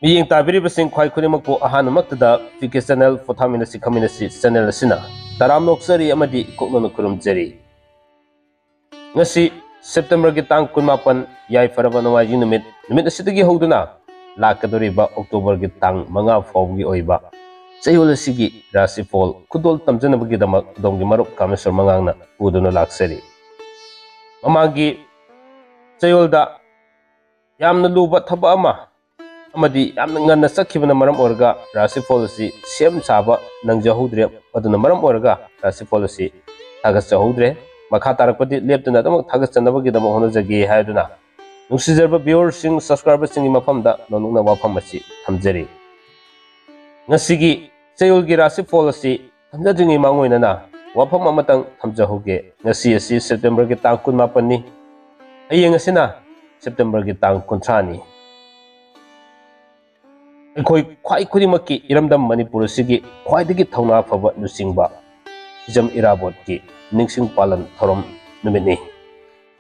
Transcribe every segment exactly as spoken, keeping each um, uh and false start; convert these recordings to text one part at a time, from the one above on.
ꯃꯤꯠꯌꯦꯡ ꯇꯥꯕꯤꯔꯤꯕꯁꯤꯡ ꯈ꯭ꯋꯥꯏ ꯈꯨꯗꯤꯡꯃꯛꯄꯨ ꯑꯍꯥꯟꯕꯃꯛꯇꯗ ꯄꯤ ꯀꯦ ꯆꯦꯅꯦꯜ ꯄꯣꯊꯥꯃꯤꯟꯅꯁꯤ ꯈꯝꯃꯤꯟꯅꯁꯤ ꯆꯦꯅꯦꯜ ꯑꯁꯤꯅ ꯇꯔꯥꯝꯅ ꯑꯣꯛꯆꯔꯤ ꯑꯃꯗꯤ ꯏꯀꯣꯛꯅꯅ ꯈꯨꯔꯨꯝꯖꯔꯤ꯫ ꯉꯁꯤ ꯁꯦꯞꯇꯦꯝꯕꯔꯒꯤ ꯇꯥꯡ ꯀꯨꯟꯃꯥꯄꯟ, ꯌꯥꯏꯐꯔꯕ ꯅꯣꯡꯃꯥꯏꯖꯤꯡ ꯅꯨꯃꯤꯠ, ꯅꯨꯃꯤꯠ ꯑꯁꯤꯗꯒꯤ ꯍꯧꯗꯨꯅ ꯂꯥꯛꯀꯗꯧꯔꯤꯕ ꯑꯣꯛꯇꯣꯕꯔꯒꯤ ꯇꯥꯡ ꯃꯉꯥ ꯐꯥꯎꯕꯒꯤ ꯑꯣꯏꯕ ꯆꯌꯣꯜ ꯑꯁꯤꯒꯤ ꯔꯥꯁꯤꯐꯣꯜ ꯈꯨꯗꯣꯜ ꯇꯝꯖꯅꯕꯒꯤꯗꯃꯛ ꯑꯗꯣꯝꯒꯤ ꯃꯔꯨꯞ ꯀꯥꯃꯦꯁꯣꯔ ꯃꯉꯥꯡꯅ ꯄꯨꯗꯨꯅ ꯂꯥꯛꯆꯔꯤ꯫ ꯃꯃꯥꯡꯒꯤ ꯆꯌꯣꯜꯗ ꯌꯥꯝꯅ ꯂꯨꯕ ꯊꯕꯛ ꯑꯃ ꯑꯃꯗꯤ ꯌꯥꯝꯅ ꯉꯟꯅ ꯆꯠꯈꯤꯕꯅ ꯃꯔꯝ ꯑꯣꯏꯔꯒ ꯔꯥꯁꯤꯐꯣꯜ ꯑꯁꯤ ꯁꯦꯝ ꯁꯥꯕ ꯅꯪꯖꯍꯧꯗ꯭ꯔꯦ꯫ ꯑꯗꯨꯅ ꯃꯔꯝ ꯑꯣꯏꯔꯒ ꯔꯥꯁꯤꯐꯣꯜ ꯑꯁꯤ ꯊꯥꯒꯠꯆꯍꯧꯗ꯭ꯔꯦ꯫ ꯃꯈꯥ ꯇꯥꯔꯛꯄꯗꯤ ꯂꯦꯞꯇꯅ ꯑꯗꯨꯃꯛ ꯊꯥꯒꯠꯆꯅꯕꯒꯤꯗꯃꯛ ꯍꯣꯠꯅꯖꯒꯦ ꯍꯥꯏꯗꯨꯅ ꯅꯨꯡꯁꯤꯖꯔꯕ ꯚꯤꯌꯨꯋꯔꯁꯤꯡ, ꯁꯕꯁꯀ꯭ꯔꯥꯏꯕꯔꯁꯤꯡꯒꯤ ꯃꯐꯝꯗ ꯅꯣꯂꯨꯛꯅ ꯋꯥꯐꯝ ꯑꯁꯤ ꯊꯝꯖꯔꯤ꯫ ꯉꯁꯤꯒꯤ ꯆꯌꯣꯜꯒꯤ ꯔꯥꯁꯤꯐꯣꯜ ꯑꯁꯤ ꯊꯝꯖꯗ꯭ꯔꯤꯉꯩ ꯃꯥꯡꯑꯣꯏꯅꯅ ꯋꯥꯐꯝ ꯑꯃꯇꯪ ꯊꯝꯖꯍꯧꯒꯦ꯫ ꯉꯁꯤ ꯑꯁꯤ ꯁꯦꯞꯇꯦꯝꯕꯔꯒꯤ ꯇꯥꯡ ꯀꯨꯟꯃꯥꯄꯟꯅꯤ꯫ ꯍꯌꯦꯡ ꯑꯁꯤꯅ ꯁꯦꯞꯇꯦꯝꯕꯔꯒꯤ ꯇꯥꯡ ꯀꯨꯟꯊ꯭ꯔꯥꯅꯤ꯫ ꯑꯩꯈꯣꯏ ꯈ꯭ꯋꯥꯏ ꯈꯨꯗꯤꯡꯃꯛꯀꯤ ꯏꯔꯝꯗꯝ ꯃꯅꯤꯄꯨꯔ ꯑꯁꯤꯒꯤ ꯈ꯭ꯋꯥꯏꯗꯒꯤ ꯊꯧꯅꯥ ꯐꯕ ꯂꯨꯆꯤꯡꯕ ꯍꯤꯖꯝ ꯏꯔꯥꯕꯣꯠꯀꯤ ꯅꯤꯡꯁꯤꯡ ꯄꯥꯂꯟ ꯊꯧꯔꯝ ꯅꯨꯃꯤꯠꯅꯤ꯫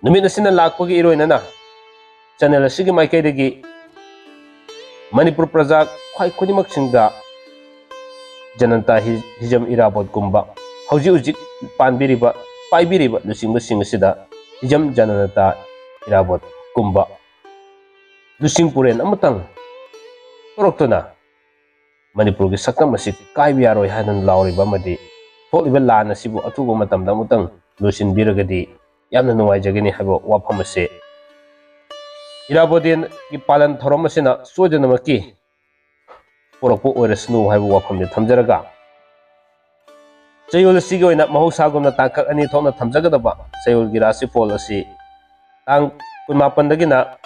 ꯅꯨꯃꯤꯠ ꯑꯁꯤꯅ ꯂꯥꯛꯄꯒꯤ ꯏꯔꯣꯏꯅꯅ ꯆꯦꯅꯦꯜ ꯑꯁꯤꯒꯤ ꯃꯥꯏꯀꯩꯗꯒꯤ ꯃꯅꯤꯄꯨꯔ ꯄ꯭ꯔꯖꯥ ꯈ꯭ꯋꯥꯏ ꯈꯨꯗꯤꯡꯃꯛꯁꯤꯡꯗ ꯖꯅꯇꯥ ꯍꯤ-, ꯍꯤꯖꯝ ꯏꯔꯥꯕꯣꯠꯀꯨꯝꯕ ꯍꯧꯖꯤꯛ ꯍꯧꯖꯤꯛ ꯄꯥꯟꯕꯤꯔꯤꯕ, ꯄꯥꯏꯕꯤꯔꯤꯕ ꯂꯨꯆꯤꯡꯕꯁꯤꯡ ꯑꯁꯤꯗ ꯍꯤꯖꯝ ꯖꯅꯇꯥ ꯏꯔꯥꯕꯣꯠꯀꯨꯝꯕ ꯂꯨꯆꯤꯡ ꯄꯨꯔꯦꯟ ꯑꯃꯇꯪ ꯊꯣꯔꯛꯇꯨꯅ ꯃꯅꯤꯄꯨꯔꯒꯤ ꯁꯛꯇꯝ ꯑꯁꯤ ꯀꯥꯏꯕ ꯌꯥꯔꯣꯏ ꯍꯥꯏꯗꯨꯅ ꯂꯥꯎꯔꯤꯕ ꯑꯃꯗꯤ ꯊꯣꯛꯂꯤꯕ ꯂꯥꯟ ꯑꯁꯤꯕꯨ ꯑꯊꯨꯕ ꯃꯇꯝꯗ ꯑꯃꯨꯛꯇꯪ ꯂꯣꯏꯁꯤꯟꯕꯤꯔꯒꯗꯤ ꯌꯥꯝꯅ ꯅꯨꯡꯉꯥꯏꯖꯒꯅꯤ ꯍꯥꯏꯕ ꯋꯥꯐꯝ ꯑꯁꯤ ꯏꯔꯥꯕꯣꯠꯗꯤꯟꯒꯤ ꯄꯥꯂꯟ ꯊꯧꯔꯝ ꯑꯁꯤꯅ ꯁꯣꯏꯗꯅꯃꯛꯀꯤ ꯄꯨꯔꯛꯄ ꯑꯣꯏꯔꯁꯅꯨ ꯍꯥꯏꯕ ꯋꯥꯐꯝꯗꯤ ꯊꯝꯖꯔꯒ, ꯆꯌꯣꯜ ꯑꯁꯤꯒꯤ ꯑꯣꯏꯅ ꯃꯍꯧꯁꯥꯒꯨꯝꯅ ꯇꯥꯡꯀꯛ ꯑꯅꯤ ꯊꯣꯛꯅ ꯊꯝꯖꯒꯗꯕ ꯆꯌꯣꯜꯒꯤ ꯔꯥꯁꯤꯐꯣꯜ ꯑꯁꯤ ꯇꯥꯡ ꯀꯨꯟꯃꯥꯄꯟꯗꯒꯤꯅ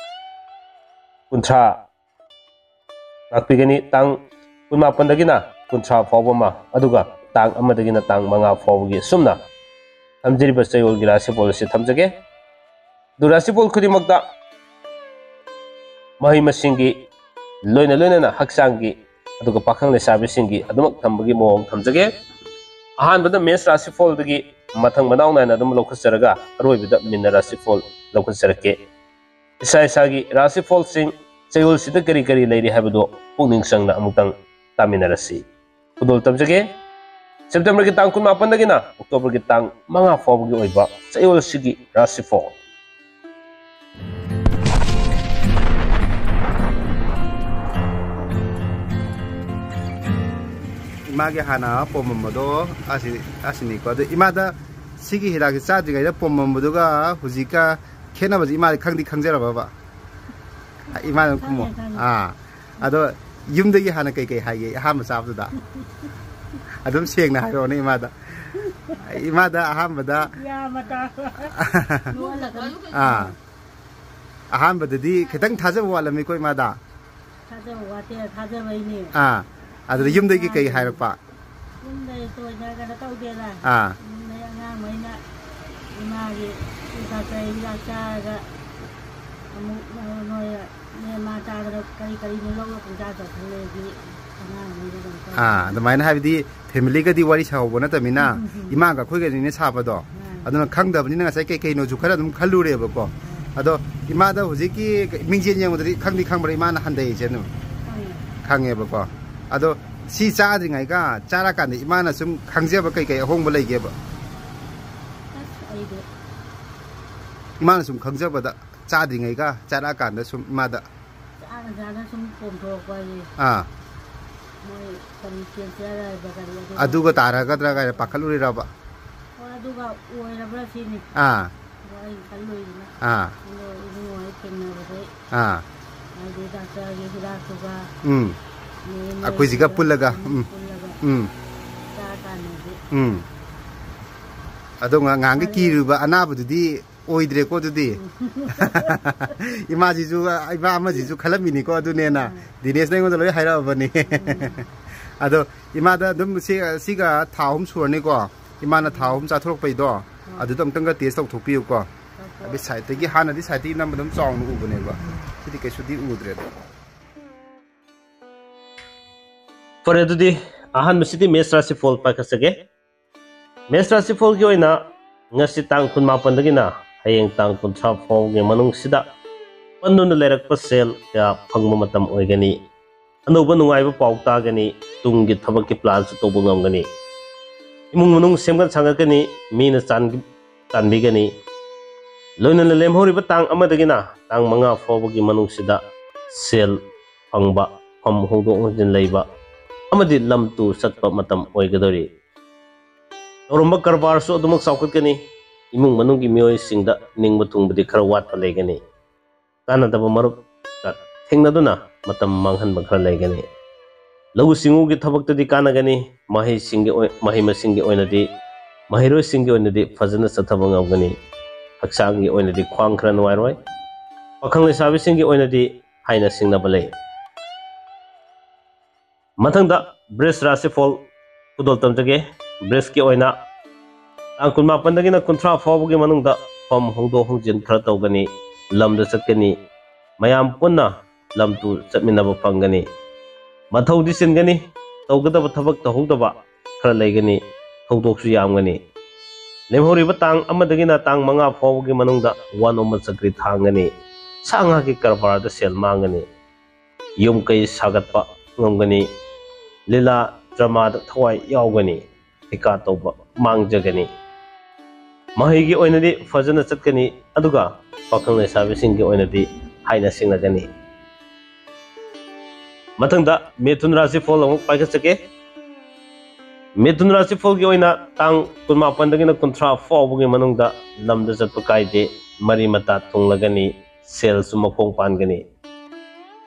ꯀꯨꯟꯊ꯭ꯔꯥ ꯂꯥꯛꯄꯤꯒꯅꯤ꯫ ꯇꯥꯡ ꯀꯨꯟꯃꯥꯄꯟꯗꯒꯤꯅ ꯀꯨꯟꯊ꯭ꯔꯥ ꯐꯥꯎꯕ ꯑꯃ, ꯑꯗꯨꯒ ꯇꯥꯡ ꯑꯃꯗꯒꯤꯅ ꯇꯥꯡ ꯃꯉꯥ ꯐꯥꯎꯕꯒꯤ ꯑꯁꯨꯝꯅ ꯊꯝꯖꯔꯤꯕ ꯆꯌꯣꯜꯒꯤ ꯔꯥꯁꯤꯐꯣꯜ ꯑꯁꯤ ꯊꯝꯖꯒꯦ꯫ ꯑꯗꯨ ꯔꯥꯁꯤꯐꯣꯜ ꯈꯨꯗꯤꯡꯃꯛꯇ ꯃꯍꯩ ꯃꯁꯤꯡꯒꯤ ꯂꯣꯏꯅ ꯂꯣꯏꯅꯅ ꯍꯛꯆꯥꯡꯒꯤ ꯑꯗꯨꯒ ꯄꯥꯈꯪ ꯂꯩꯁꯥꯕꯤꯁꯤꯡꯒꯤ ꯑꯗꯨꯃꯛ ꯊꯝꯕꯒꯤ ꯃꯑꯣꯡ ꯊꯝꯖꯒꯦ꯫ ꯑꯍꯥꯟꯕꯗ ꯃꯦꯁ ꯔꯥꯁꯤꯐꯣꯜꯗꯒꯤ ꯃꯊꯪ ꯃꯅꯥꯎ ꯅꯥꯏꯅ ꯑꯗꯨꯝ ꯂꯧꯈꯠꯆꯔꯒ ꯑꯔꯣꯏꯕꯗ ꯃꯤꯟꯅ ꯔꯥꯁꯤꯐꯣꯜ ꯂꯧꯈꯠꯆꯔꯛꯀꯦ꯫ ꯏꯁꯥ ꯏꯁꯥꯒꯤ ꯔꯥꯁꯤꯐꯣꯜꯁꯤꯡ ꯆꯌꯣꯜꯁꯤꯗ ꯀꯔꯤ ꯀꯔꯤ ꯂꯩꯔꯤ ꯍꯥꯏꯕꯗꯨ ꯄꯨꯛꯅꯤꯡ ꯆꯪꯅ ꯑꯃꯨꯛꯇꯪ ꯇꯥꯃꯤꯟꯅꯔꯁꯤ꯫ ꯈꯨꯗꯣꯜ ꯇꯝꯖꯒꯦ꯫ ꯁꯦꯞꯇꯦꯝꯕꯔꯒꯤ ꯇꯥꯡ ꯀꯨꯟꯃꯥꯄꯟꯗꯒꯤꯅ ꯑꯣꯛꯇꯣꯕꯔꯒꯤ ꯇꯥꯡ ꯃꯉꯥ ꯐꯥꯎꯕꯒꯤ ꯑꯣꯏꯕ ꯆꯌꯣꯜꯁꯤꯒꯤ ꯔꯥꯁꯤꯐꯣꯜ꯫ ꯏꯃꯥꯒꯤ ꯍꯥꯟꯅ ꯄꯣꯝꯃꯝꯕꯗꯣ ꯑꯁꯤ, ꯑꯁꯤꯅꯤꯀꯣ꯫ ꯑꯗꯣ ꯏꯃꯥꯗ ꯁꯤꯒꯤ ꯍꯤꯗꯥꯛꯁꯦ ꯆꯥꯗ꯭ꯔꯤꯉꯩꯗ ꯄꯣꯝꯃꯝꯕꯗꯨꯒ ꯍꯧꯖꯤꯛꯀ ꯈꯦꯠꯅꯕꯁꯦ ꯏꯃꯥꯗꯤ ꯈꯪꯗꯤ ꯈꯪꯖꯔꯕꯕ? ꯏꯃꯥꯅ ꯈꯨꯝꯃꯣ꯫ ꯈꯪꯉꯦ, ꯈꯪꯉꯦ꯫ ꯑꯥ꯫ ꯑꯗꯣ ꯌꯨꯝꯗꯒꯤ ꯍꯥꯟꯅ ꯀꯩꯀꯩ ꯍꯥꯏꯒꯦ ꯑꯍꯥꯟꯕ ꯆꯥꯕꯗꯨꯗ? ꯑꯗꯨꯝ ꯁꯦꯡꯅ ꯍꯥꯏꯔꯛꯑꯣꯅꯦ ꯏꯃꯥꯗ꯫ ꯏꯃꯥꯗ ꯑꯍꯥꯟꯕꯗ ꯌꯥ ꯃꯇꯥ꯫ ꯑꯥ꯫ ꯑꯍꯥꯟꯕꯗꯗꯤ ꯈꯤꯇꯪ ꯊꯥꯖꯕ ꯋꯥꯠꯂꯝꯃꯤꯀꯣ ꯏꯃꯥꯗ꯫ ꯊꯥꯖꯕ ꯋꯥꯠꯇꯦ, ꯊꯥꯖꯕꯩꯅꯦ꯫ ꯑꯥ꯫ ꯑꯗꯨꯗ ꯌꯨꯝꯗꯒꯤ ꯀꯩ ꯍꯥꯏꯔꯛꯄ? ꯌꯨꯝꯗ ꯊꯣꯏꯅ ꯀꯩꯅꯣ ꯇꯧꯗꯦꯗ꯫ ꯑꯥ꯫ ꯌꯨꯝꯗ ꯑꯉꯥꯡꯈꯩꯅ ꯏꯃꯥꯒꯤ ꯍꯤꯗꯥꯛ ꯆꯥꯏ, ꯍꯤꯗꯥꯛ ꯆꯥꯔꯒ ꯑꯃꯨꯛ ꯅꯣꯏ ꯃꯦꯟ ꯃꯥꯟ ꯇꯥꯗꯅ ꯀꯔꯤ ꯀꯔꯤꯅꯣ ꯂꯧꯔ ꯄꯨꯡꯆꯥ ꯆꯥꯁꯜꯂꯦꯗꯤ ꯑꯉꯥꯡꯈꯩꯗ ꯀꯩꯅꯣ ꯇꯧꯋꯦ꯫ ꯑꯥ, ꯑꯗꯨꯃꯥꯏꯅ ꯍꯥꯏꯕꯗꯤ ꯐꯦꯃꯤꯂꯤꯒꯗꯤ ꯋꯥꯔꯤ ꯁꯥꯍꯧꯕ ꯅꯠꯇꯕꯅꯤꯅ, ꯎꯝ, ꯎꯝ, ꯎꯝ꯫ ꯏꯃꯥꯒ ꯑꯩꯈꯣꯏꯒꯅꯤꯅꯦ ꯁꯥꯕꯗꯣ꯫ ꯎꯝ꯫ ꯑꯗꯨꯅ ꯈꯪꯗꯕꯅꯤꯅ ꯉꯁꯥꯏ ꯀꯩ ꯀꯩꯅꯣꯁꯨ ꯈꯔ ꯑꯗꯨꯝ ꯈꯜꯂꯨꯔꯦꯕꯀꯣ꯫ ꯎꯝ꯫ ꯑꯗꯣ ꯏꯃꯥꯗ ꯍꯧꯖꯤꯛꯀꯤ ꯃꯤꯡꯖꯦꯜ ꯌꯦꯡꯕꯗꯗꯤ ꯈꯪꯗꯤ ꯈꯪꯕ꯭ꯔꯥ ꯏꯃꯥꯅ ꯍꯟꯊꯩꯁꯦ ꯑꯗꯨꯝ? ꯈꯪꯉꯦ꯫ ꯈꯪꯉꯦꯕꯀꯣ꯫ ꯑꯗꯣ ꯁꯤ ꯆꯥꯗ꯭ꯔꯤꯉꯩꯒ ꯆꯥꯔꯀꯥꯟꯗ ꯏꯃꯥꯅ ꯁꯨꯝ ꯈꯪꯖꯕ ꯀꯩ ꯀꯩ ꯑꯍꯣꯡꯕ ꯂꯩꯒꯦꯕ? ꯑꯁ, ꯑꯩꯗꯤ ꯏꯃꯥꯅ ꯁꯨꯝ ꯈꯪꯖꯕꯗ ꯆꯥꯗ꯭ꯔꯤꯉꯩꯒ ꯆꯥꯔꯛꯑꯀꯥꯟꯗ ꯁꯨꯝ ꯏꯃꯥꯗ ꯆꯥꯅ ꯆꯥꯅ ꯁꯨꯝ ꯄꯣꯝꯊꯣꯔꯛꯄ ꯍꯥꯏꯁꯦ꯫ ꯑꯥ꯫ ꯃꯣꯏ ꯀꯔꯤ ꯀꯦꯟꯁꯔ ꯍꯥꯏꯕ ꯀꯔꯤ ꯑꯗꯨꯒ ꯑꯗꯨꯒ ꯇꯥꯔꯒꯗ꯭ꯔꯥ ꯀꯥꯏꯅ ꯄꯥꯈꯠꯂꯨꯔꯤꯔꯕ? ꯍꯣꯏ, ꯑꯗꯨꯒ ꯑꯣꯏꯔꯕ꯭ꯔꯥ ꯁꯤꯅꯤ꯫ ꯑꯥ꯫ ꯑꯗꯣ ꯑꯩ ꯈꯜꯂꯨꯏꯁꯤꯅ꯫ ꯑꯥ꯫ ꯑꯗꯣ ꯏꯕꯨꯡꯉꯣ ꯍꯣꯏ ꯊꯦꯡꯅꯕꯗꯩ ꯑꯥ꯫ ꯍꯥꯏꯗꯤ ꯗꯥꯛꯇꯔꯒꯤ ꯍꯤꯗꯥꯛꯇꯨꯒ ꯎꯝ꯫ ꯃꯦꯟ ꯑꯩꯈꯣꯏꯁꯤꯒ ꯃꯦꯟ ꯄꯨꯜꯂꯒ, ꯎꯝ꯫ ꯄꯨꯜꯂꯒ ꯎꯝ꯫ ꯆꯥ ꯀꯥꯟꯗꯗꯤ ꯎꯝ꯫ ꯑꯗꯣ ꯉ-, ꯉꯍꯥꯟꯒꯤ ꯐꯔꯦ꯫ ꯀꯤꯔꯨꯕ ꯑꯅꯥꯕꯗꯨꯗꯤ ꯑꯣꯏꯗ꯭ꯔꯦꯀꯣ ꯑꯗꯨꯗꯤ꯫ ꯎꯝ꯫ ꯏꯃꯥꯁꯤꯁꯨ, ꯏꯃꯥ ꯑꯃꯁꯤꯁꯨ ꯈꯜꯂꯝꯃꯤꯅꯤꯀꯣ ꯑꯗꯨꯅꯦꯅ꯫ ꯎꯝ꯫ ꯗꯤꯅꯦꯁꯅ ꯑꯩꯉꯣꯟꯗ ꯂꯣꯏ ꯍꯥꯏꯔꯛꯑꯕꯅꯤ꯫ ꯎꯝ꯫ ꯑꯗꯣ ꯏꯃꯥꯗ ꯑꯗꯨꯝ ꯁꯤ, ꯁꯤꯒ ꯊꯥ ꯑꯍꯨꯝ ꯁꯨꯔꯅꯤꯀꯣ꯫ ꯏꯃꯥꯅ ꯊꯥ ꯑꯍꯨꯝ ꯆꯥꯊꯣꯔꯛꯄꯩꯗꯣ, ꯎꯝ꯫ ꯑꯗꯨꯗ ꯑꯃꯨꯛꯇꯪꯒ ꯇꯦꯁ ꯇꯧꯊꯣꯛꯄꯤꯌꯨꯀꯣ꯫ ꯇꯧꯊꯣꯛ-, ꯍꯥꯏꯗꯤ ꯁꯥꯏꯠꯇꯒꯤ, ꯍꯥꯟꯅꯗꯤ ꯁꯥꯏꯠꯇꯒꯤ ꯅꯝꯕ ꯑꯗꯨꯝ ꯆꯥꯎꯅ ꯎꯕꯅꯦꯕ꯫ ꯎꯝ꯫ ꯁꯤꯗꯤ ꯀꯩꯁꯨꯗꯤ ꯎꯗ꯭ꯔꯦꯗ꯫ ꯐꯔꯦ, ꯑꯗꯨꯗꯤ ꯑꯍꯥꯟꯕꯁꯤꯗꯤ ꯃꯦꯁ ꯔꯥꯁꯤꯐꯣꯜ ꯄꯥꯏꯈꯠꯆꯒꯦ꯫ ꯃꯦꯁ ꯔꯥꯁꯤꯐꯣꯜꯒꯤ ꯑꯣꯏꯅ ꯉꯁꯤ ꯇꯥꯡ ꯀꯨꯟꯃꯥꯄꯟꯗꯒꯤꯅ ꯍꯌꯦꯡ ꯇꯥꯡ ꯀꯨꯟꯊ꯭ꯔꯥ ꯐꯥꯎꯒꯤ ꯃꯅꯨꯡꯁꯤꯗ ꯀꯟꯗꯨꯅ ꯂꯩꯔꯛꯄ ꯁꯦꯜ ꯀꯌꯥ ꯐꯪꯕ ꯃꯇꯝ ꯑꯣꯏꯒꯅꯤ꯫ ꯑꯅꯧꯕ ꯅꯨꯡꯉꯥꯏꯕ ꯄꯥꯎ ꯇꯥꯒꯅꯤ꯫ ꯇꯨꯡꯒꯤ ꯊꯕꯛꯀꯤ plan ꯁꯨ ꯇꯧꯕ ꯉꯝꯒꯅꯤ꯫ ꯏꯃꯨꯡ ꯃꯅꯨꯡ ꯁꯦꯝꯒꯠ ꯁꯥꯒꯠꯀꯅꯤ꯫ ꯃꯤꯅ ꯆꯥꯟ-, ꯆꯥꯟꯕꯤꯒꯅꯤ꯫ ꯂꯣꯏꯅꯅ ꯂꯦꯝꯍꯧꯔꯤꯕ ꯇꯥꯡ ꯑꯃꯗꯒꯤꯅ ꯇꯥꯡ ꯃꯉꯥ ꯐꯥꯎꯕꯒꯤ ꯃꯅꯨꯡꯁꯤꯗ ꯁꯦꯜ ꯐꯪꯕ, ꯐꯝ ꯍꯣꯡꯗꯣꯛ ꯍꯣꯡꯖꯤꯟ ꯂꯩꯕ ꯑꯃꯗꯤ ꯂꯝ ꯇꯨ ꯆꯠꯄ ꯃꯇꯝ ꯑꯣꯏꯒꯗꯧꯔꯤ꯫ ꯇꯧꯔꯝꯕ ꯀꯔꯕꯥꯔꯁꯨ ꯑꯗꯨꯃꯛ ꯆꯥꯎꯈꯠꯀꯅꯤ꯫ ꯏꯃꯨꯡ ꯃꯅꯨꯡꯒꯤ ꯃꯤꯑꯣꯏꯁꯤꯡꯗ ꯅꯤꯡꯕ ꯊꯨꯡꯕꯗꯤ ꯈꯔ ꯋꯥꯠꯄ ꯂꯩꯒꯅꯤ꯫ ꯀꯥꯟꯅꯗꯕ ꯃꯔꯨꯞꯀ ꯊꯦꯡꯅꯗꯨꯅ ꯃꯇꯝ ꯃꯥꯡꯍꯟꯕ ꯈꯔ ꯂꯩꯒꯅꯤ꯫ ꯂꯧꯎ ꯁꯤꯡꯎꯒꯤ ꯊꯕꯛꯇꯗꯤ ꯀꯥꯟꯅꯒꯅꯤ꯫ ꯃꯍꯩꯁꯤꯡꯒꯤ ꯑꯣꯏ-, ꯃꯍꯩ ꯃꯁꯤꯡꯒꯤ ꯑꯣꯏꯅꯗꯤ, ꯃꯍꯩꯔꯣꯏꯁꯤꯡꯒꯤ ꯑꯣꯏꯅꯗꯤ ꯐꯖꯅ ꯆꯠꯊꯕ ꯉꯝꯒꯅꯤ꯫ ꯍꯛꯆꯥꯡꯒꯤ ꯑꯣꯏꯅꯗꯤ ꯈ꯭ꯋꯥꯡ ꯈꯔ ꯅꯨꯡꯉꯥꯏꯔꯣꯏ꯫ ꯄꯥꯈꯪ ꯂꯩꯁꯥꯕꯤꯁꯤꯡꯒꯤ ꯑꯣꯏꯅꯗꯤ ꯍꯥꯏꯅ ꯁꯤꯡꯅꯕ ꯂꯩ꯫ ꯃꯊꯪꯗ ꯕ꯭ꯔꯤꯖ ꯔꯥꯁꯤꯐꯣꯜ ꯈꯨꯗꯣꯜ ꯇꯝꯖꯒꯦ꯫ ꯕ꯭ꯔꯤꯖꯀꯤ ꯑꯣꯏꯅ ꯇꯥꯡ ꯀꯨꯟꯃꯥꯄꯟꯗꯒꯤꯅ ꯀꯨꯟꯊ꯭ꯔꯥ ꯐꯥꯎꯕꯒꯤ ꯃꯅꯨꯡꯗ ꯐꯝ ꯍꯣꯡꯗꯣꯛ ꯍꯣꯡꯖꯤꯟ ꯈꯔ ꯇꯧꯒꯅꯤ, ꯂꯝꯗ ꯆꯠꯀꯅꯤ, ꯃꯌꯥꯝ ꯄꯨꯟꯅ ꯂꯝ ꯇꯨ ꯆꯠꯃꯤꯟꯅꯕ ꯐꯪꯒꯅꯤ꯫ ꯃꯊꯧꯗꯤ ꯆꯤꯟꯒꯅꯤ, ꯇꯧꯒꯗꯕ ꯊꯕꯛ ꯇꯧꯍꯧꯗꯕ ꯈꯔ ꯂꯩꯒꯅꯤ, ꯊꯧꯗꯣꯛꯁꯨ ꯌꯥꯝꯒꯅꯤ꯫ ꯂꯦꯝꯍꯧꯔꯤꯕ ꯇꯥꯡ ꯑꯃꯗꯒꯤꯅ ꯇꯥꯡ ꯃꯉꯥ ꯐꯥꯎꯕꯒꯤ ꯃꯅꯨꯡꯗ ꯋꯥꯅꯣꯝꯕ ꯆꯀ꯭ꯔꯤ ꯊꯥꯡꯒꯅꯤ, ꯁꯥ ꯉꯥꯒꯤ ꯀꯔꯕꯥꯔꯗ ꯁꯦꯜ ꯃꯥꯡꯒꯅꯤ, ꯌꯨꯝ ꯀꯩ ꯁꯥꯒꯠꯄ ꯉꯝꯒꯅꯤ, ꯂꯤꯂꯥ ꯗ꯭ꯔꯃꯥꯗ ꯊꯋꯥꯏ ꯌꯥꯎꯒꯅꯤ, ꯊꯤꯀꯥ ꯇꯧꯕ ꯃꯥꯡꯖꯒꯅꯤ꯫ ꯃꯍꯩꯒꯤ ꯑꯣꯏꯅꯗꯤ ꯐꯖꯅ ꯆꯠꯀꯅꯤ, ꯑꯗꯨꯒ ꯄꯥꯈꯪ ꯂꯩꯁꯥꯕꯤꯁꯤꯡꯒꯤ ꯑꯣꯏꯅꯗꯤ ꯍꯥꯏꯅ ꯁꯤꯡꯅꯒꯅꯤ꯫ ꯃꯊꯪꯗ ꯃꯤꯊꯨꯟ ꯔꯥꯁꯤꯐꯣꯜ ꯑꯃꯨꯛ ꯄꯥꯏꯈꯠꯆꯒꯦ꯫ ꯃꯤꯊꯨꯟ ꯔꯥꯁꯤꯐꯣꯜꯒꯤ ꯑꯣꯏꯅ ꯇꯥꯡ ꯀꯨꯟꯃꯥꯄꯟꯗꯒꯤꯅ ꯀꯨꯟꯊ꯭ꯔꯥ ꯐꯥꯎꯕꯒꯤ ꯃꯅꯨꯡꯗ ꯂꯝꯗ ꯆꯠꯄ ꯀꯥꯏꯗꯦ, ꯃꯔꯤ ꯃꯇꯥ ꯊꯨꯡꯂꯒꯅꯤ, ꯁꯦꯜꯁꯨ ꯃꯈꯣꯡ ꯄꯥꯟꯒꯅꯤ꯫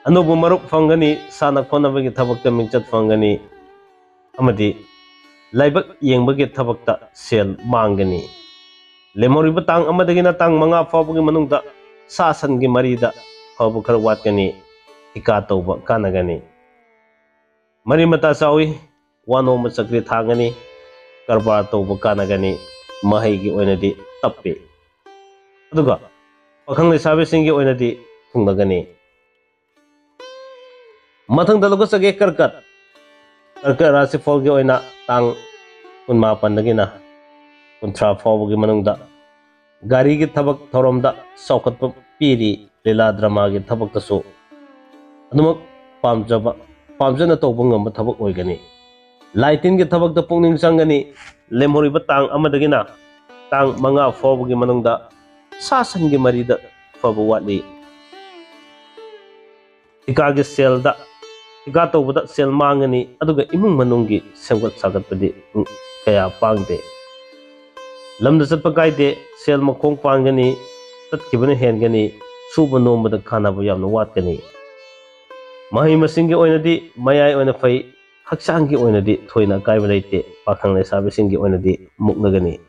ꯑꯅꯧꯕ ꯃꯔꯨꯞ ꯐꯪꯒꯅꯤ, ꯁꯥꯟꯅ ꯈꯣꯠꯅꯕꯒꯤ ꯊꯕꯛꯇ ꯃꯤꯡꯆꯠ ꯐꯪꯒꯅꯤ, ꯑꯃꯗꯤ ꯂꯥꯏꯕꯛ ꯌꯦꯡꯕꯒꯤ ꯊꯕꯛꯇ ꯁꯦꯜ ꯃꯥꯡꯒꯅꯤ꯫ ꯂꯦꯝꯍꯧꯔꯤꯕ ꯇꯥꯡ ꯑꯃꯗꯒꯤꯅ ꯇꯥꯡ ꯃꯉꯥ ꯐꯥꯎꯕꯒꯤ ꯃꯅꯨꯡꯗ ꯁꯥ ꯁꯟꯒꯤ ꯃꯔꯤꯗ ꯐꯕ ꯈꯔ ꯋꯥꯠꯀꯅꯤ, ꯊꯤꯀꯥ ꯇꯧꯕ ꯀꯥꯟꯅꯒꯅꯤ꯫ ꯃꯔꯤ ꯃꯇꯥ ꯆꯥꯎꯏ, ꯋꯥꯅꯣꯝꯕ ꯆꯀ꯭ꯔꯤ ꯊꯥꯡꯒꯅꯤ, ꯀꯔꯕꯥꯔ ꯇꯧꯕ ꯀꯥꯟꯅꯒꯅꯤ, ꯃꯍꯩꯒꯤ ꯑꯣꯏꯅꯗꯤ ꯇꯞꯄꯤ꯫ ꯑꯗꯨꯒ ꯄꯥꯈꯪ ꯂꯩꯁꯥꯕꯤꯁꯤꯡꯒꯤ ꯑꯣꯏꯅꯗꯤ ꯊꯨꯡꯂꯒꯅꯤ꯫ ꯃꯊꯪꯗ ꯂꯧꯈꯠꯆꯒꯦ ꯀꯔꯀꯠ꯫ ꯀꯔꯀꯠ ꯔꯥꯁꯤꯐꯣꯜꯒꯤ ꯑꯣꯏꯅ ꯇꯥꯡ ꯀꯨꯟꯃꯥꯄꯟꯗꯒꯤꯅ ꯀꯨꯟꯊ꯭ꯔꯥ ꯐꯥꯎꯕꯒꯤ ꯃꯅꯨꯡꯗ ꯒꯥꯔꯤꯒꯤ ꯊꯕꯛ ꯊꯧꯔꯝꯗ ꯆꯥꯎꯈꯠꯄ ꯄꯤꯔꯤ, ꯂꯤꯂꯥ ꯗ꯭ꯔꯃꯥꯒꯤ ꯊꯕꯛꯇꯁꯨ ꯑꯗꯨꯃꯛ ꯄꯥꯝꯖꯕ, ꯄꯥꯝꯖꯅ ꯇꯧꯕ ꯉꯝꯕ ꯊꯕꯛ ꯑꯣꯏꯒꯅꯤ꯫ ꯂꯥꯏ ꯇꯤꯟꯒꯤ ꯊꯕꯛꯇ ꯄꯨꯛꯅꯤꯡ ꯆꯪꯒꯅꯤ꯫ ꯂꯦꯝꯍꯧꯔꯤꯕ ꯇꯥꯡ ꯑꯃꯗꯒꯤꯅ ꯇꯥꯡ ꯃꯉꯥ ꯐꯥꯎꯕꯒꯤ ꯃꯅꯨꯡꯗ ꯁꯥ ꯁꯟꯒꯤ ꯃꯔꯤꯗ ꯐꯕ ꯋꯥꯠꯂꯤ꯫ ꯊꯤꯀꯥꯒꯤ ꯁꯦꯜꯗ, ꯊꯤꯀꯥ ꯇꯧꯕꯗ ꯁꯦꯜ ꯃꯥꯡꯒꯅꯤ, ꯑꯗꯨꯒ ꯏꯃꯨꯡ ꯃꯅꯨꯡꯒꯤ ꯁꯦꯝꯒꯠ ꯁꯥꯒꯠꯄꯗꯤ ꯀꯌꯥ ꯄꯥꯡꯗꯦ꯫ ꯂꯝꯗ ꯆꯠꯄ ꯀꯥꯏꯗꯦ, ꯁꯦꯜ ꯃꯈꯣꯡ ꯄꯥꯟꯒꯅꯤ, ꯆꯠꯈꯤꯕꯅ ꯍꯦꯟꯒꯅꯤ, ꯁꯨꯕ ꯅꯣꯝꯕꯗ ꯀꯥꯟꯅꯕ ꯌꯥꯝꯅ ꯋꯥꯠꯀꯅꯤ꯫ ꯃꯍꯩ ꯃꯁꯤꯡꯒꯤ ꯑꯣꯏꯅꯗꯤ ꯃꯌꯥꯏ ꯑꯣꯏꯅ ꯐꯩ, ꯍꯛꯆꯥꯡꯒꯤ ꯑꯣꯏꯅꯗꯤ ꯊꯣꯏꯅ ꯑꯀꯥꯏꯕ ꯂꯩꯇꯦ, ꯄꯥꯈꯪ ꯂꯩꯁꯥꯕꯤꯁꯤꯡꯒꯤ ꯑꯣꯏꯅꯗꯤ ꯃꯨꯛꯅꯒꯅꯤ꯫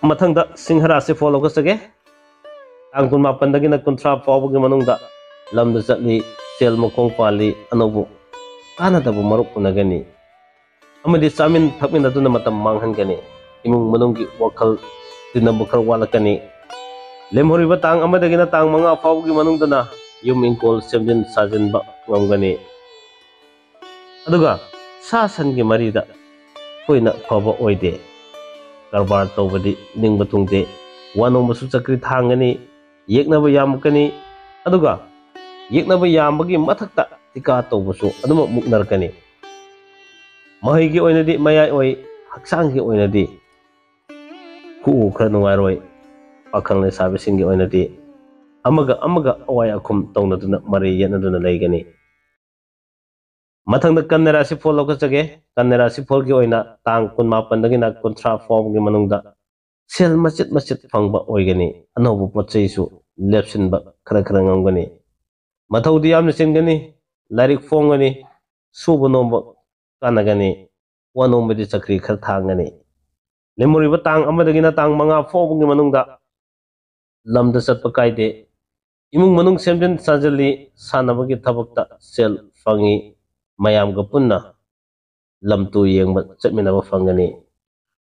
ꯃꯊꯪꯗ ꯁꯤꯡꯍ ꯔꯥꯁꯤꯐꯣꯜ ꯂꯧꯈꯠꯆꯒꯦ꯫ ꯇꯥꯡ ꯀꯨꯟꯃꯥꯄꯟꯗꯒꯤꯅ ꯀꯨꯟꯊ꯭ꯔꯥ ꯐꯥꯎꯕꯒꯤ ꯃꯅꯨꯡꯗ ꯂꯝꯗ ꯆꯠꯂꯤ, ꯁꯦꯜ ꯃꯈꯣꯡ ꯄꯥꯜꯂꯤ, ꯑꯅꯧꯕ ꯀꯥꯟꯅꯗꯕ ꯃꯔꯨꯞ ꯎꯅꯒꯅꯤ꯫ ꯑꯃꯗꯤ ꯆꯥꯃꯤꯟ ꯊꯛꯃꯤꯟꯅꯗꯨꯅ ꯃꯇꯝ ꯃꯥꯡꯍꯟꯒꯅꯤ꯫ ꯏꯃꯨꯡ ꯃꯅꯨꯡꯒꯤ ꯋꯥꯈꯜ ꯇꯤꯟꯅꯕ ꯈꯔ ꯋꯥꯠꯂꯛꯀꯅꯤ꯫ ꯂꯦꯝꯍꯧꯔꯤꯕ ꯇꯥꯡ ꯑꯃꯗꯒꯤꯅ ꯇꯥꯡ ꯃꯉꯥ ꯐꯥꯎꯕꯒꯤ ꯃꯅꯨꯡꯗꯅ ꯌꯨꯝ ꯏꯪꯈꯣꯜ ꯁꯦꯝꯖꯤꯟ ꯁꯥꯖꯤꯟꯕ ꯉꯝꯒꯅꯤ꯫ ꯑꯗꯨꯒ ꯁꯥ ꯁꯟꯒꯤ ꯃꯔꯤꯗ ꯊꯣꯏꯅ ꯐꯕ ꯑꯣꯏꯗꯦ꯫ ꯀꯔꯕꯥꯔ ꯇꯧꯕꯗꯤ ꯅꯤꯡꯕ ꯊꯨꯡꯗꯦ꯫ ꯋꯥ ꯅꯣꯝꯕꯁꯨ ꯆꯀ꯭ꯔꯤ ꯊꯥꯡꯒꯅꯤ, ꯌꯦꯛꯅꯕ ꯌꯥꯝꯃꯛꯀꯅꯤ꯫ ꯑꯗꯨꯒ ꯌꯦꯛꯅꯕ ꯌꯥꯝꯕꯒꯤ ꯃꯊꯛꯇ ꯊꯤꯀꯥ ꯇꯧꯕꯁꯨ ꯑꯗꯨꯃꯛ ꯃꯨꯛꯅꯔꯛꯀꯅꯤ꯫ ꯃꯍꯩꯒꯤ ꯑꯣꯏꯅꯗꯤ ꯃꯌꯥꯏ ꯑꯣꯏ, ꯍꯛꯆꯥꯡꯒꯤ ꯑꯣꯏꯅꯗꯤ ꯈꯨꯎ ꯈꯔ ꯅꯨꯡꯉꯥꯏꯔꯣꯏ꯫ ꯄꯥꯈꯪ ꯂꯩꯁꯥꯕꯤꯁꯤꯡꯒꯤ ꯑꯣꯏꯅꯗꯤ ꯑꯃꯒ ꯑꯃꯒ ꯑꯋꯥꯏ ꯑꯈꯨꯝ ꯇꯧꯅꯗꯨꯅ ꯃꯔꯩ ꯌꯦꯠꯅꯗꯨꯅ ꯂꯩꯒꯅꯤ꯫ ꯃꯊꯪꯗ ꯀꯟꯌꯥ ꯔꯥꯁꯤꯐꯣꯜ ꯂꯧꯈꯠꯆꯒꯦ꯫ ꯀꯟꯌꯥ ꯔꯥꯁꯤꯐꯣꯜꯒꯤ ꯑꯣꯏꯅ ꯇꯥꯡ ꯀꯨꯟꯃꯥꯄꯟꯗꯒꯤꯅ ꯀꯨꯟꯊ꯭ꯔꯥ ꯐꯥꯎꯕꯒꯤ ꯃꯅꯨꯡꯗ ꯁꯦꯜ ꯃꯆꯤꯠ ꯃꯆꯤꯠ ꯐꯪꯕ ꯑꯣꯏꯒꯅꯤ꯫ ꯑꯅꯧꯕ ꯄꯣꯠ ꯆꯩꯁꯨ ꯂꯦꯞꯁꯤꯟꯕ ꯈꯔ ꯈꯔ ꯉꯝꯒꯅꯤ꯫ ꯃꯊꯧꯗꯤ ꯌꯥꯝꯅ ꯆꯤꯟꯒꯅꯤ꯫ ꯂꯥꯏꯔꯤꯛ ꯐꯣꯡꯒꯅꯤ꯫ ꯁꯨꯕ ꯅꯣꯝꯕ ꯀꯥꯟꯅꯒꯅꯤ꯫ ꯋꯥ ꯅꯣꯝꯕꯗꯤ ꯆꯀ꯭ꯔꯤ ꯈꯔ ꯊꯥꯡꯒꯅꯤ꯫ ꯂꯦꯝꯍꯧꯔꯤꯕ ꯇꯥꯡ ꯑꯃꯗꯒꯤꯅ ꯇꯥꯡ ꯃꯉꯥ ꯐꯥꯎꯕꯒꯤ ꯃꯅꯨꯡꯗ ꯂꯝꯗ ꯆꯠꯄ ꯀꯥꯏꯗꯦ꯫ ꯏꯃꯨꯡ ꯃꯅꯨꯡ ꯁꯦꯝꯖꯤꯟ ꯁꯥꯖꯤꯜꯂꯤ, ꯁꯥꯟꯅꯕꯒꯤ ꯊꯕꯛꯇ ꯁꯦꯜ ꯐꯪꯉꯤ, ꯃꯌꯥꯝꯒ ꯄꯨꯟꯅ ꯂꯝ ꯇꯨ ꯌꯦꯡꯕ ꯆꯠꯃꯤꯟꯅꯕ ꯐꯪꯒꯅꯤ꯫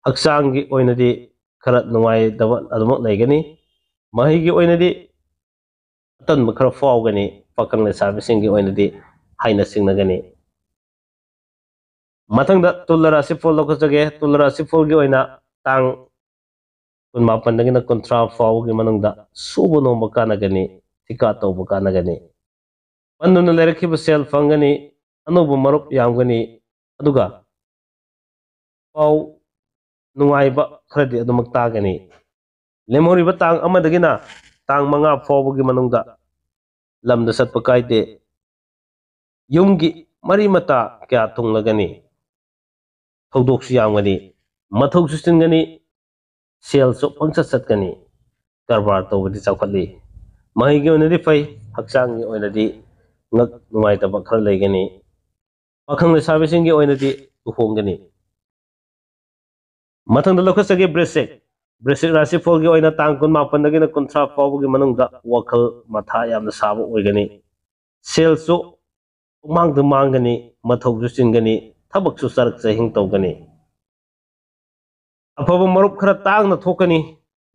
ꯍꯛꯆꯥꯡꯒꯤ ꯑꯣꯏꯅꯗꯤ ꯈꯔ ꯅꯨꯡꯉꯥꯏꯇꯕ ꯑꯗꯨꯃꯛ ꯂꯩꯒꯅꯤ꯫ ꯃꯍꯩꯒꯤ ꯑꯣꯏꯅꯗꯤ ꯑꯇꯟꯕ ꯈꯔ ꯐꯥꯎꯒꯅꯤ꯫ ꯄꯥꯈꯪ ꯂꯩꯁꯥꯕꯤꯁꯤꯡꯒꯤ ꯑꯣꯏꯅꯗꯤ ꯍꯥꯏꯅ ꯁꯤꯡꯅꯒꯅꯤ꯫ ꯃꯊꯪꯗ ꯇꯨꯂꯥ ꯔꯥꯁꯤꯐꯣꯜ ꯂꯧꯈꯠꯆꯒꯦ꯫ ꯇꯨꯂꯥ ꯔꯥꯁꯤꯐꯣꯜꯒꯤ ꯑꯣꯏꯅ ꯇꯥꯡ ꯀꯨꯟꯃꯥꯄꯟꯗꯒꯤꯅ ꯀꯨꯟꯊ꯭ꯔꯥ ꯐꯥꯎꯕꯒꯤ ꯃꯅꯨꯡꯗ ꯁꯨꯕ ꯅꯣꯝꯕ ꯀꯥꯟꯅꯒꯅꯤ, ꯊꯤꯀꯥ ꯇꯧꯕ ꯀꯥꯟꯅꯒꯅꯤ꯫ ꯄꯟꯗꯨꯅ ꯂꯩꯔꯛꯈꯤꯕ ꯁꯦꯜ ꯐꯪꯒꯅꯤ, ꯑꯅꯧꯕ ꯃꯔꯨꯞ ꯌꯥꯝꯒꯅꯤ, ꯑꯗꯨꯒ ꯄꯥꯎ ꯅꯨꯡꯉꯥꯏꯕ ꯈꯔꯗꯤ ꯑꯗꯨꯃꯛ ꯇꯥꯒꯅꯤ꯫ ꯂꯦꯝꯍꯧꯔꯤꯕ ꯇꯥꯡ ꯑꯃꯗꯒꯤꯅ ꯇꯥꯡ ꯃꯉꯥ ꯐꯥꯎꯕꯒꯤ ꯃꯅꯨꯡꯗ ꯂꯝꯗ ꯆꯠꯄ ꯀꯥꯏꯗꯦ꯫ ꯌꯨꯝꯒꯤ ꯃꯔꯤ ꯃꯇꯥ ꯀꯌꯥ ꯊꯨꯡꯂꯒꯅꯤ꯫ ꯊꯧꯗꯣꯛꯁꯨ ꯌꯥꯝꯒꯅꯤ, ꯃꯊꯧꯁꯨ ꯆꯤꯟꯒꯅꯤ, ꯁꯦꯜꯁꯨ ꯄꯪꯆꯠ ꯆꯠꯀꯅꯤ꯫ ꯀꯔꯕꯥꯔ ꯇꯧꯕꯗꯤ ꯆꯥꯎꯈꯠꯂꯤ꯫ ꯃꯍꯩꯒꯤ ꯑꯣꯏꯅꯗꯤ ꯐꯩ, ꯍꯛꯆꯥꯡꯒꯤ ꯑꯣꯏꯅꯗꯤ ꯉꯛ ꯅꯨꯡꯉꯥꯏꯇꯕ ꯈꯔ ꯂꯩꯒꯅꯤ꯫ ꯄꯥꯈꯪ ꯂꯩꯁꯥꯕꯤꯁꯤꯡꯒꯤ ꯑꯣꯏꯅꯗꯤ ꯂꯨꯍꯣꯡꯒꯅꯤ꯫ ꯃꯊꯪꯗ ꯂꯧꯈꯠꯆꯒꯦ ꯕ꯭ꯔꯦꯁꯤꯛ꯫ ꯕ꯭ꯔꯦꯁꯤꯛ ꯔꯥꯁꯤꯐꯣꯜꯒꯤ ꯑꯣꯏꯅ ꯇꯥꯡ ꯀꯨꯟꯃꯥꯄꯟꯗꯒꯤꯅ ꯀꯨꯟꯊ꯭ꯔꯥ ꯐꯥꯎꯕꯒꯤ ꯃꯅꯨꯡꯗ ꯋꯥꯈꯜ ꯃꯊꯥ ꯌꯥꯝꯅ ꯁꯥꯕ ꯑꯣꯏꯒꯅꯤ꯫ ꯁꯦꯜꯁꯨ ꯄꯨꯡꯃꯥꯡꯗ ꯃꯥꯡꯒꯅꯤ, ꯃꯊꯧꯁꯨ ꯆꯤꯟꯒꯅꯤ, ꯊꯕꯛꯁꯨ ꯆꯔꯛ ꯆꯍꯤꯡ ꯇꯧꯒꯅꯤ꯫ ꯑꯐꯕ ꯃꯔꯨꯞ ꯈꯔ ꯇꯥꯡꯅ ꯊꯣꯛꯀꯅꯤ,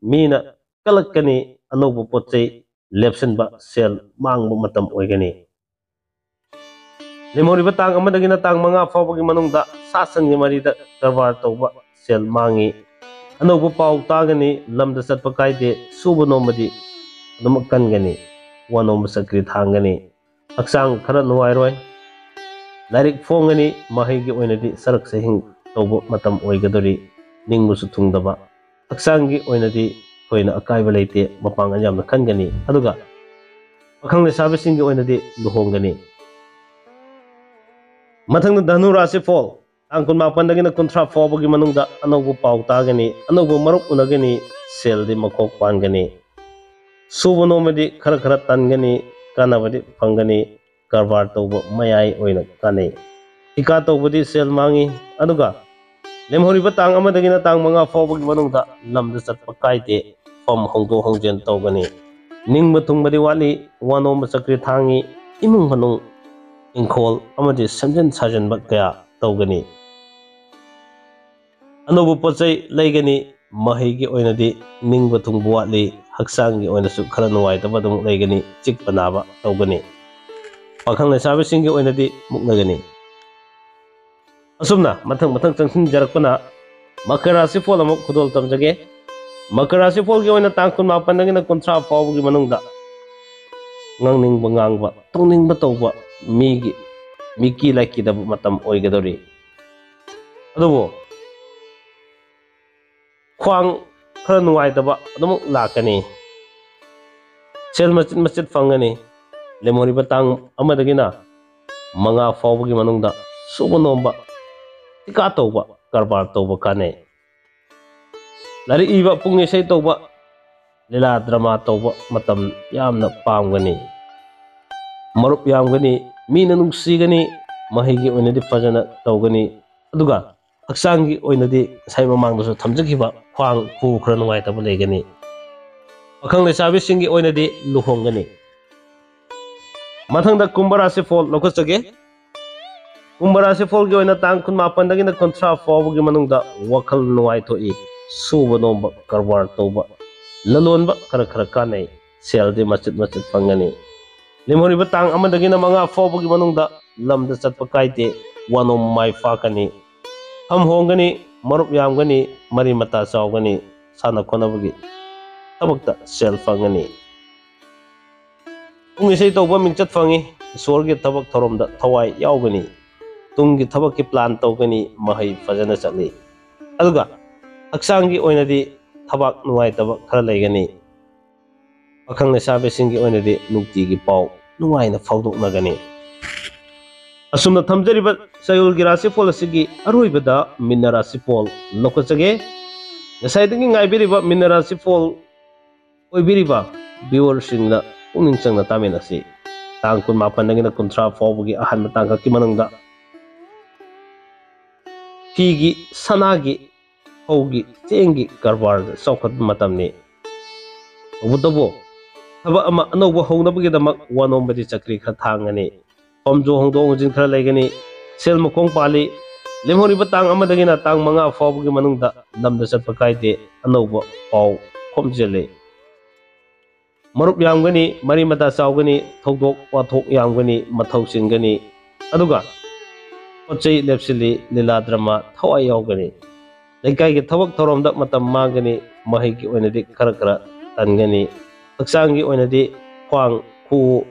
ꯃꯤꯅ ꯀꯜꯂꯛꯀꯅꯤ, ꯑꯅꯧꯕ ꯄꯣꯠ ꯆꯩ ꯂꯦꯞꯁꯤꯟꯕ, ꯁꯦꯜ ꯃꯥꯡꯕ ꯃꯇꯝ ꯑꯣꯏꯒꯅꯤ꯫ ꯂꯦꯝꯍꯧꯔꯤꯕ ꯇꯥꯡ ꯑꯃꯗꯒꯤꯅ ꯇꯥꯡ ꯃꯉꯥ ꯐꯥꯎꯕꯒꯤ ꯃꯅꯨꯡꯗ ꯁꯥ ꯁꯟꯒꯤ ꯃꯔꯤꯗ ꯀꯔꯕꯥꯔ ꯇꯧꯕ ꯁꯦꯜ ꯃꯥꯡꯉꯤ꯫ ꯑꯅꯧꯕ ꯄꯥꯎ ꯇꯥꯒꯅꯤ, ꯂꯝꯗ ꯆꯠꯄ ꯀꯥꯏꯗꯦ, ꯁꯨꯕ ꯅꯣꯝꯕꯗꯤ ꯑꯗꯨꯃꯛ ꯀꯟꯒꯅꯤ, ꯋꯥ ꯅꯣꯝꯕ ꯆꯀ꯭ꯔꯤ ꯊꯥꯡꯒꯅꯤ꯫ ꯍꯛꯆꯥꯡ ꯈꯔ ꯅꯨꯡꯉꯥꯏꯔꯣꯏ꯫ ꯂꯥꯏꯔꯤꯛ ꯐꯣꯡꯒꯅꯤ, ꯃꯍꯩꯒꯤ ꯑꯣꯏꯅꯗꯤ ꯆꯔꯛ ꯆꯍꯤꯡ ꯇꯧꯕ ꯃꯇꯝ ꯑꯣꯏꯒꯗꯧꯔꯤ꯫ ꯅꯤꯡꯕꯁꯨ ꯊꯨꯡꯗꯕ, ꯍꯛꯆꯥꯡꯒꯤ ꯑꯣꯏꯅꯗꯤ ꯊꯣꯏꯅ ꯑꯀꯥꯏꯕ ꯂꯩꯇꯦ, ꯃꯄꯥꯡꯒꯜ ꯌꯥꯝꯅ ꯀꯟꯒꯅꯤ꯫ ꯑꯗꯨꯒ ꯄꯥꯈꯪ ꯂꯩꯁꯥꯕꯤꯁꯤꯡꯒꯤ ꯑꯣꯏꯅꯗꯤ ꯂꯨꯍꯣꯡꯒꯅꯤ꯫ ꯃꯊꯪꯗ ꯙꯅꯨ ꯔꯥꯁꯤꯐꯣꯜ, ꯇꯥꯡ ꯀꯨꯟꯃꯥꯄꯟꯗꯒꯤꯅ ꯀꯨꯟꯊ꯭ꯔꯥ ꯐꯥꯎꯕꯒꯤ ꯃꯅꯨꯡꯗ ꯑꯅꯧꯕ ꯄꯥꯎ ꯇꯥꯒꯅꯤ, ꯑꯅꯧꯕ ꯃꯔꯨꯞ ꯎꯅꯒꯅꯤ, ꯁꯦꯜꯗꯤ ꯃꯈꯣꯛ ꯄꯥꯟꯒꯅꯤ꯫ ꯁꯨꯕ ꯅꯣꯝꯕꯗꯤ ꯈꯔ ꯈꯔ ꯇꯟꯒꯅꯤ, ꯀꯥꯟꯅꯕꯗꯤ ꯐꯪꯒꯅꯤ, ꯀꯔꯕꯥꯔ ꯇꯧꯕ ꯃꯌꯥꯏ ꯑꯣꯏꯅ ꯀꯥꯟꯅꯩ꯫ ꯊꯤꯀꯥ ꯇꯧꯕꯗꯤ ꯁꯦꯜ ꯃꯥꯡꯉꯤ꯫ ꯑꯗꯨꯒ ꯂꯦꯝꯍꯧꯔꯤꯕ ꯇꯥꯡ ꯑꯃꯗꯒꯤꯅ ꯇꯥꯡ ꯃꯉꯥ ꯐꯥꯎꯕꯒꯤ ꯃꯅꯨꯡꯗ ꯂꯝꯗ ꯆꯠꯄ ꯀꯥꯏꯗꯦ, ꯐꯝ ꯍꯣꯡꯗꯣꯛ ꯍꯣꯡꯖꯤꯟ ꯇꯧꯒꯅꯤ꯫ ꯅꯤꯡꯕ ꯊꯨꯡꯕꯗꯤ ꯋꯥꯠꯂꯤ, ꯋꯥ ꯅꯣꯝꯕ ꯆꯀ꯭ꯔꯤ ꯊꯥꯡꯉꯤ, ꯏꯃꯨꯡ ꯃꯅꯨꯡ, ꯏꯪꯈꯣꯜ ꯑꯃꯗꯤ ꯁꯦꯝꯖꯤꯟ ꯁꯥꯖꯤꯟꯕ ꯀꯌꯥ ꯇꯧꯒꯅꯤ꯫ ꯑꯅꯧꯕ ꯄꯣꯠ ꯆꯩ ꯂꯩꯒꯅꯤ, ꯃꯍꯩꯒꯤ ꯑꯣꯏꯅꯗꯤ ꯅꯤꯡꯕ ꯊꯨꯡꯕ ꯋꯥꯠꯂꯤ, ꯍꯛꯆꯥꯡꯒꯤ ꯑꯣꯏꯅꯁꯨ ꯈꯔ ꯅꯨꯡꯉꯥꯏꯇꯕ ꯑꯗꯨꯃꯛ ꯂꯩꯒꯅꯤ, ꯆꯤꯛꯄ ꯅꯥꯕ ꯇꯧꯒꯅꯤ꯫ ꯄꯥꯈꯪ ꯂꯩꯁꯥꯕꯤꯁꯤꯡꯒꯤ ꯑꯣꯏꯅꯗꯤ ꯃꯨꯛꯅꯒꯅꯤ꯫ ꯑꯁꯨꯝꯅ ꯃꯊꯪ ꯃꯊꯪ ꯆꯪꯁꯤꯟꯖꯔꯛꯄꯅ ꯃꯀꯔ ꯔꯥꯁꯤꯐꯣꯜ ꯑꯃꯨꯛ ꯈꯨꯗꯣꯜ ꯇꯝꯖꯒꯦ꯫ ꯃꯀꯔ ꯔꯥꯁꯤꯐꯣꯜꯒꯤ ꯑꯣꯏꯅ ꯇꯥꯡ ꯀꯨꯟꯃꯥꯄꯟꯗꯒꯤꯅ ꯀꯨꯟꯊ꯭ꯔꯥ ꯐꯥꯎꯕꯒꯤ ꯃꯅꯨꯡꯗ ꯉꯥꯡꯅꯤꯡꯕ ꯉꯥꯡꯕ, ꯇꯧꯅꯤꯡꯕ ꯇꯧꯕ, ꯃꯤꯒꯤ ꯃꯤꯀꯤ ꯂꯥꯏꯀꯤꯗꯕ ꯃꯇꯝ ꯑꯣꯏꯒꯗꯧꯔꯤ꯫ ꯑꯗꯨꯕꯨ ꯈ꯭ꯋꯥꯡ ꯈꯔ ꯅꯨꯡꯉꯥꯏꯇꯕ ꯑꯗꯨꯃꯛ ꯂꯥꯛꯀꯅꯤ꯫ ꯁꯦꯜ ꯃꯆꯤꯠ ꯃꯆꯤꯠ ꯐꯪꯒꯅꯤ꯫ ꯂꯦꯝꯍꯧꯔꯤꯕ ꯇꯥꯡ ꯑꯃꯗꯒꯤꯅ ꯃꯉꯥ ꯐꯥꯎꯕꯒꯤ ꯃꯅꯨꯡꯗ ꯁꯨꯕ ꯅꯣꯝꯕ, ꯊꯤꯀꯥ ꯇꯧꯕ, ꯀꯔꯕꯥꯔ ꯇꯧꯕ ꯀꯥꯟꯅꯩ꯫ ꯂꯥꯏꯔꯤꯛ ꯏꯕ, ꯄꯨꯡ ꯏꯁꯩ ꯇꯧꯕ, ꯂꯤꯂꯥ ꯗ꯭ꯔꯃꯥ ꯇꯧꯕ ꯃꯇꯝ ꯌꯥꯝꯅ ꯄꯥꯝꯒꯅꯤ꯫ ꯃꯔꯨꯞ ꯌꯥꯝꯒꯅꯤ, ꯃꯤꯅ ꯅꯨꯡꯁꯤꯒꯅꯤ, ꯃꯍꯩꯒꯤ ꯑꯣꯏꯅꯗꯤ ꯐꯖꯅ ꯇꯧꯒꯅꯤ꯫ ꯑꯗꯨꯒ ꯍꯛꯆꯥꯡꯒꯤ ꯑꯣꯏꯅꯗꯤ ꯉꯁꯥꯏ ꯃꯃꯥꯡꯗꯁꯨ ꯊꯝꯖꯈꯤꯕ ꯈ꯭ꯋꯥꯡ ꯈꯨ ꯈꯔ ꯅꯨꯡꯉꯥꯏꯇꯕ ꯂꯩꯒꯅꯤ꯫ ꯄꯥꯈꯪ ꯂꯩꯁꯥꯕꯤꯁꯤꯡꯒꯤ ꯑꯣꯏꯅꯗꯤ ꯂꯨꯍꯣꯡꯒꯅꯤ꯫ ꯃꯊꯪꯗ ꯀꯨꯝꯚ ꯔꯥꯁꯤꯐꯣꯜ ꯂꯧꯈꯠꯆꯒꯦ꯫ ꯀꯨꯝꯚ ꯔꯥꯁꯤꯐꯣꯜꯒꯤ ꯑꯣꯏꯅ ꯇꯥꯡ ꯀꯨꯟꯃꯥꯄꯟꯗꯒꯤꯅ ꯀꯨꯟꯊ꯭ꯔꯥ ꯐꯥꯎꯕꯒꯤ ꯃꯅꯨꯡꯗ ꯋꯥꯈꯜ ꯅꯨꯡꯉꯥꯏꯊꯣꯛꯏ꯫ ꯁꯨꯕ ꯅꯣꯝꯕ, ꯀꯔꯕꯥꯔ ꯇꯧꯕ, ꯂꯂꯣꯟꯕ ꯈꯔ ꯈꯔ ꯀꯥꯟꯅꯩ꯫ ꯁꯦꯜꯗꯤ ꯃꯆꯤꯠ ꯃꯆꯤꯠ ꯐꯪꯒꯅꯤ꯫ ꯂꯦꯝꯍꯧꯔꯤꯕ ꯇꯥꯡ ꯑꯃꯗꯒꯤꯅ ꯃꯉꯥ ꯐꯥꯎꯕꯒꯤ ꯃꯅꯨꯡꯗ ꯂꯝꯗ ꯆꯠꯄ ꯀꯥꯏꯗꯦ, ꯋꯥꯅꯣꯝ ꯃꯥꯏ ꯄꯥꯛꯀꯅꯤ꯫ ꯐꯝ ꯍꯣꯡꯒꯅꯤ, ꯃꯔꯨꯞ ꯌꯥꯝꯒꯅꯤ, ꯃꯔꯤ ꯃꯇꯥ ꯆꯥꯎꯒꯅꯤ, ꯁꯥꯟꯅ ꯈꯣꯠꯅꯕꯒꯤ ꯊꯕꯛꯇ ꯁꯦꯜ ꯐꯪꯒꯅꯤ꯫ ꯄꯨꯡ ꯏꯁꯩ ꯇꯧꯕ ꯃꯤꯡꯆꯠ ꯐꯪꯉꯤ, ꯏꯁꯣꯔꯒꯤ ꯊꯕꯛ ꯊꯧꯔꯝꯗ ꯊꯋꯥꯏ ꯌꯥꯎꯒꯅꯤ, ꯇꯨꯡꯒꯤ ꯊꯕꯛꯀꯤ ꯄ꯭ꯂꯥꯟ ꯇꯧꯒꯅꯤ, ꯃꯍꯩ ꯐꯖꯅ ꯆꯠꯂꯤ꯫ ꯑꯗꯨꯒ ꯍꯛꯆꯥꯡꯒꯤ ꯑꯣꯏꯅꯗꯤ ꯊꯕꯥꯛ ꯅꯨꯡꯉꯥꯏꯇꯕ ꯈꯔ ꯂꯩꯒꯅꯤ꯫ ꯄꯥꯈꯪ ꯂꯩꯁꯥꯕꯤꯁꯤꯡꯒꯤ ꯑꯣꯏꯅꯗꯤ ꯅꯨꯡꯇꯤꯒꯤ ꯄꯥꯎ ꯅꯨꯡꯉꯥꯏꯅ ꯐꯥꯎꯗꯣꯛꯅꯒꯅꯤ꯫ ꯑꯁꯨꯝꯅ ꯊꯝꯖꯔꯤꯕ ꯆꯌꯣꯜꯒꯤ ꯔꯥꯁꯤꯐꯣꯜ ꯑꯁꯤꯒꯤ ꯑꯔꯣꯏꯕꯗ ꯃꯤꯟꯅ ꯔꯥꯁꯤꯐꯣꯜ ꯂꯧꯈꯠꯆꯒꯦ꯫ ꯉꯁꯥꯏꯗꯒꯤ ꯉꯥꯏꯕꯤꯔꯤꯕ ꯃꯤꯟꯅ ꯔꯥꯁꯤꯐꯣꯜ ꯑꯣꯏꯕꯤꯔꯤꯕ ꯚꯤꯌꯨꯋꯔꯁꯤꯡꯅ ꯄꯨꯛꯅꯤꯡ ꯆꯪꯅ ꯇꯥꯃꯤꯟꯅꯁꯤ꯫ ꯇꯥꯡ ꯀꯨꯟꯃꯥꯄꯟꯗꯒꯤꯅ ꯀꯨꯟꯊ꯭ꯔꯥ ꯐꯥꯎꯕꯒꯤ ꯑꯍꯥꯟꯕ ꯇꯥꯡꯀꯛꯀꯤ ꯃꯅꯨꯡꯗ ꯐꯤꯒꯤ, ꯁꯅꯥꯒꯤ, ꯐꯧꯒꯤ, ꯆꯦꯡꯒꯤ ꯀꯔꯕꯥꯔꯗ ꯆꯥꯎꯈꯠꯄ ꯃꯇꯝꯅꯤ꯫ ꯇꯧꯕꯇꯕꯨ ꯊꯕꯛ ꯑꯃ ꯑꯅꯧꯕ ꯍꯧꯅꯕꯒꯤꯗꯃꯛ ꯋꯥꯅꯣꯝꯕꯗꯤ ꯆꯀ꯭ꯔꯤ ꯈꯔ ꯊꯥꯡꯒꯅꯤ꯫ ꯐꯝꯁꯨ ꯍꯣꯡꯗꯣꯛ ꯍꯣꯡꯖꯤꯟ ꯈꯔ ꯂꯩꯒꯅꯤ꯫ ꯁꯦꯜ ꯃꯈꯣꯡ ꯄꯥꯜꯂꯤ꯫ ꯂꯦꯝꯍꯧꯔꯤꯕ ꯇꯥꯡ ꯑꯃꯗꯒꯤꯅ ꯇꯥꯡ ꯃꯉꯥ ꯐꯥꯎꯕꯒꯤ ꯃꯅꯨꯡꯗ ꯂꯝꯗ ꯆꯠꯄ ꯀꯥꯏꯗꯦ꯫ ꯑꯅꯧꯕ ꯄꯥꯎ ꯈꯣꯝꯖꯤꯜꯂꯤ꯫ ꯃꯔꯨꯞ ꯌꯥꯝꯒꯅꯤ, ꯃꯔꯤ ꯃꯇꯥ ꯆꯥꯎꯒꯅꯤ, ꯊꯧꯗꯣꯛ ꯋꯥꯊꯣꯛ ꯌꯥꯝꯒꯅꯤ, ꯃꯊꯧ ꯆꯤꯟꯒꯅꯤ꯫ ꯑꯗꯨꯒ ꯄꯣꯠ ꯆꯩ ꯂꯦꯞꯁꯤꯜꯂꯤ, ꯂꯤꯂꯥ ꯗ꯭ꯔꯃꯥ ꯊꯋꯥꯏ ꯌꯥꯎꯒꯅꯤ꯫ ꯂꯩꯀꯥꯏꯒꯤ ꯊꯕꯛ ꯊꯧꯔꯝꯗ ꯃꯇꯝ ꯃꯥꯡꯒꯅꯤ꯫ ꯃꯍꯩꯒꯤ ꯑꯣꯏꯅꯗꯤ ꯈꯔ ꯈꯔ ꯇꯟꯒꯅꯤ꯫ ꯍꯛꯆꯥꯡꯒꯤ ꯑꯣꯏꯅꯗꯤ ꯈ꯭ꯋꯥꯡ ꯈꯨꯎ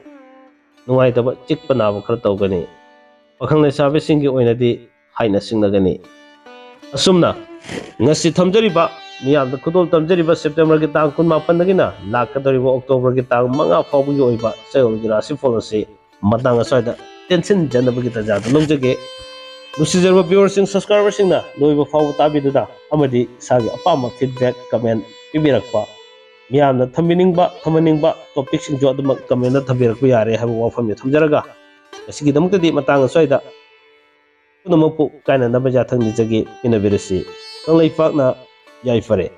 ꯅꯨꯡꯉꯥꯏꯇꯕ, ꯆꯤꯛꯄ ꯅꯥꯕ ꯈꯔ ꯇꯧꯒꯅꯤ꯫ ꯄꯥꯈꯪ ꯂꯩꯁꯥꯕꯤꯁꯤꯡꯒꯤ ꯑꯣꯏꯅꯗꯤ ꯍꯥꯏꯅ ꯁꯤꯡꯅꯒꯅꯤ꯫ ꯑꯁꯨꯝꯅ ꯉꯁꯤ ꯊꯝꯖꯔꯤꯕ, ꯃꯤꯌꯥꯝꯗ ꯈꯨꯗꯣꯜ ꯇꯝꯖꯔꯤꯕ ꯁꯦꯞꯇꯦꯝꯕꯔꯒꯤ ꯇꯥꯡ ꯀꯨꯟꯃꯥꯄꯟꯗꯒꯤꯅ ꯂꯥꯛꯀꯗꯧꯔꯤꯕ ꯑꯣꯛꯇꯣꯕꯔꯒꯤ ꯇꯥꯡ ꯃꯉꯥ ꯐꯥꯎꯕꯒꯤ ꯑꯣꯏꯕ ꯆꯌꯣꯜꯒꯤ ꯔꯥꯁꯤꯐꯣꯜ ꯑꯁꯤ ꯃꯇꯥꯡ ꯑꯁ꯭ꯋꯥꯏꯗ ꯇꯦꯟꯁꯤꯟꯖꯅꯕꯒꯤ ꯇꯥꯟꯖꯥꯗꯨ ꯂꯧꯖꯒꯦ꯫ ꯅꯨꯡꯁꯤꯖꯔꯕ viewerꯁꯤꯡ, subscriberꯁꯤꯡꯅ ꯂꯣꯏꯕ ꯐꯥꯎꯕ ꯇꯥꯕꯤꯗꯨꯅ ꯑꯃꯗꯤ ꯏꯁꯥꯒꯤ ꯑꯄꯥꯝꯕ feedback, comment ꯄꯤꯕꯤꯔꯛꯄ, ꯃꯤꯌꯥꯝꯅ ꯊꯝꯕꯤꯅꯤꯡꯕ, ꯊꯝꯍꯟꯅꯤꯡꯕ topicꯁꯤꯡꯁꯨ ꯑꯗꯨꯃꯛ commentꯇ ꯊꯝꯕꯤꯔꯛꯄ ꯌꯥꯔꯦ ꯍꯥꯏꯕ ꯋꯥꯐꯝꯁꯤ ꯊꯝꯖꯔꯒ, ꯉꯁꯤꯒꯤꯗꯃꯛꯇꯗꯤ ꯃꯇꯥꯡ ꯑꯁ꯭ꯋꯥꯏꯗ ꯄꯨꯝꯅꯃꯛꯄꯨ ꯀꯥꯏꯅꯅꯕ ꯌꯥꯊꯪ ꯅꯤꯖꯒꯦ꯫ ꯄꯦꯟꯅꯕꯤꯔꯁꯤ꯫ ꯀꯪꯂꯩꯄꯥꯛꯅ ꯌꯥꯏꯐꯔꯦ꯫